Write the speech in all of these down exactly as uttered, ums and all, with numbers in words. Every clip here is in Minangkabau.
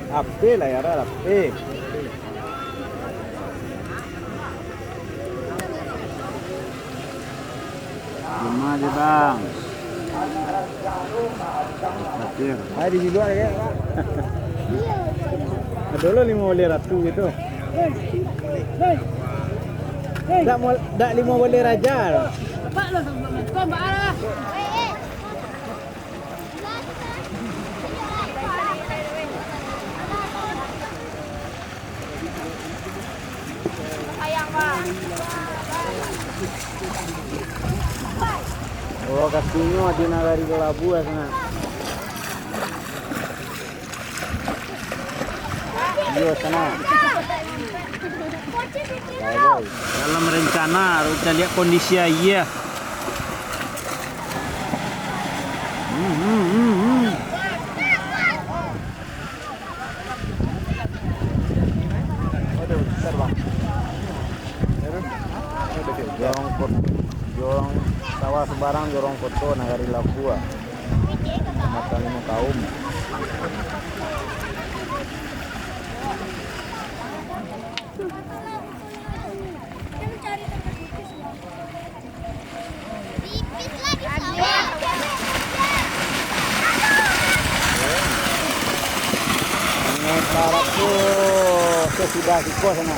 Ape lah, ya, lah, ape. Lima aja, Bang. Khawatir. Hai, di luar ya, Pak. Ada lo lima baleh ratu gitu. Dak mo-, dak lima baleh raja lo. Oh, kasinyo di nagari Kalabu ya, sana. Iyo, sana. Dalam rencana, harus kita lihat kondisi aia. Hmm, hmm, hmm, hmm. Jorong Kot-, Jorong Sawah Subarang, Jorong Koto, Nagari Labuah, Kecamatan Limo Kaum. Sementara tu, sesudah siko sana.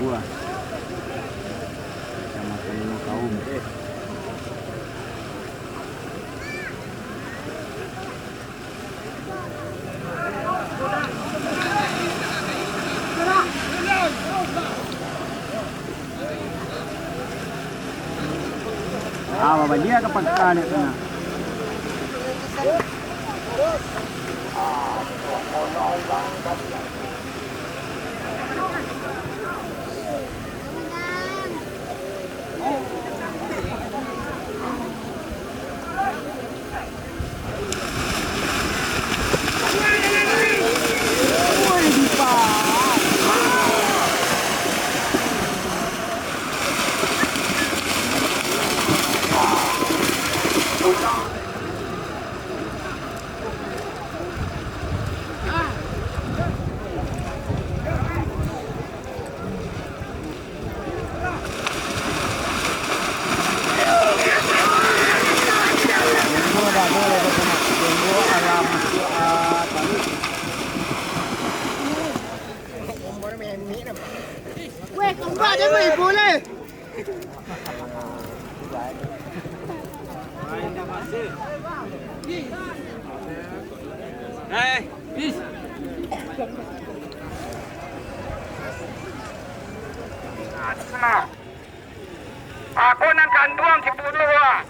Buah. Kecamatan Limo Kaum. Ah, babadia ka pangka dek tu nah. Weh, kembali, weh, boleh. Aku nan kanduang si Puluh, ah.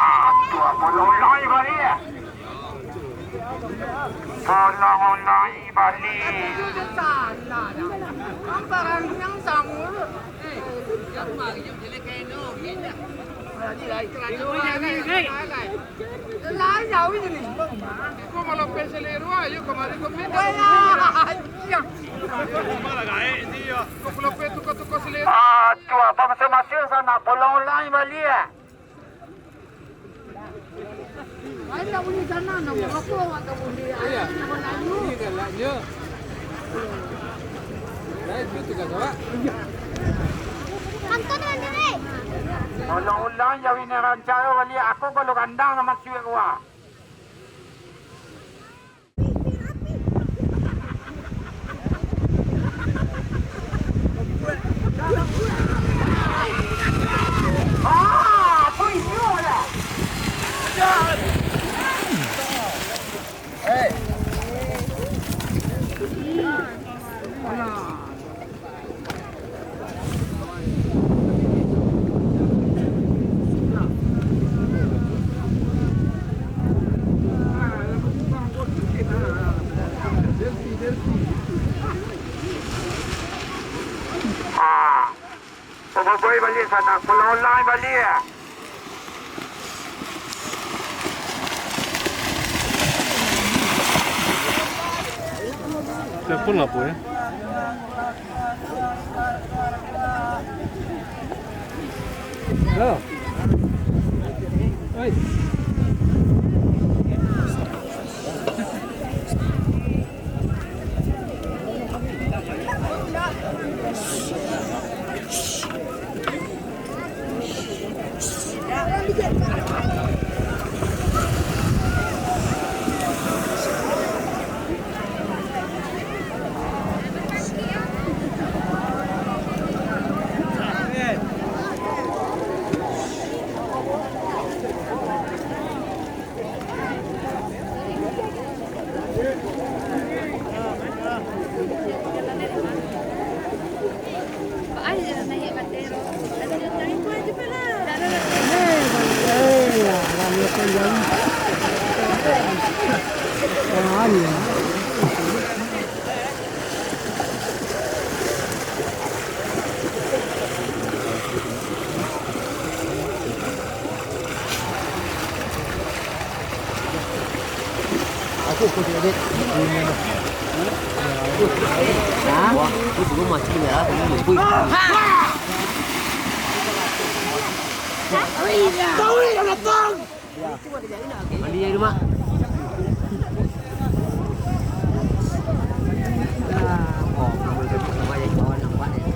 Aduh, tolong lai baliak. Tolong lai baliak. Salah dah. Ang barang yang sama. Eh, siapa yang jelek kayak no? Ah, tu apa masing-masing sana, pulang-ulang balik, eh. Iya. Ini galaknyo. Laju tu kan, Wak. Ulang-ulang jawinyo rancak baliak, aku kalau kandang sama ciek, Wak. Ah, paboboi baliak sanak, pulang-ulang baliak. Telepon lah, Pu, ya. Halo. Oi. Aku pun tidak, Dek. Hah? Wah, aku dulu masih merah, aku lupa. Tahu yang datang. Mandi aja dulu, Mak. Oh, kamu jadi sama yang kawan nampak, ya.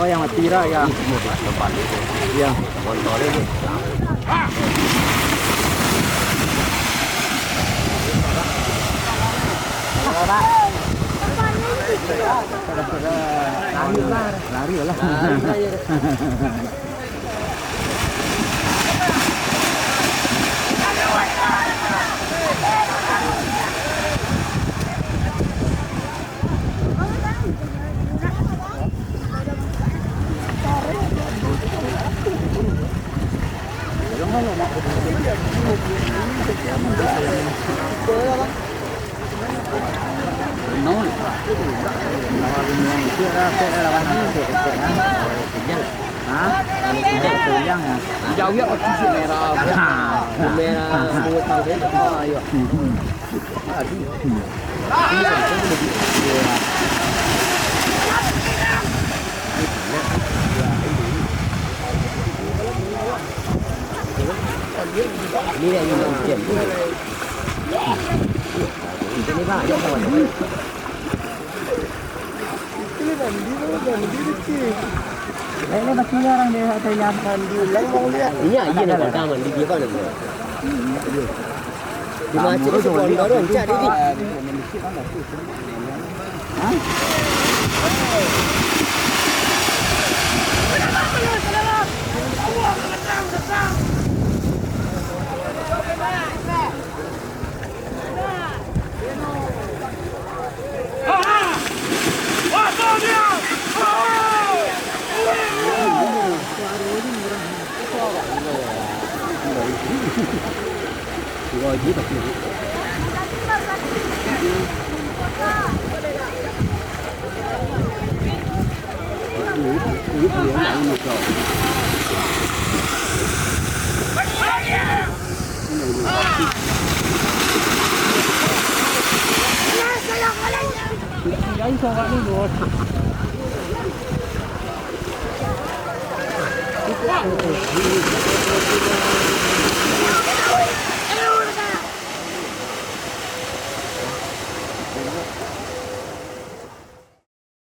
Oh, yang mati dah, ya. Iya. Lari lah. Jauh ya, merah. Merah. Ini aja nak datang mandi dia kan. Di masjid sekolah baru, encak dia, Dik.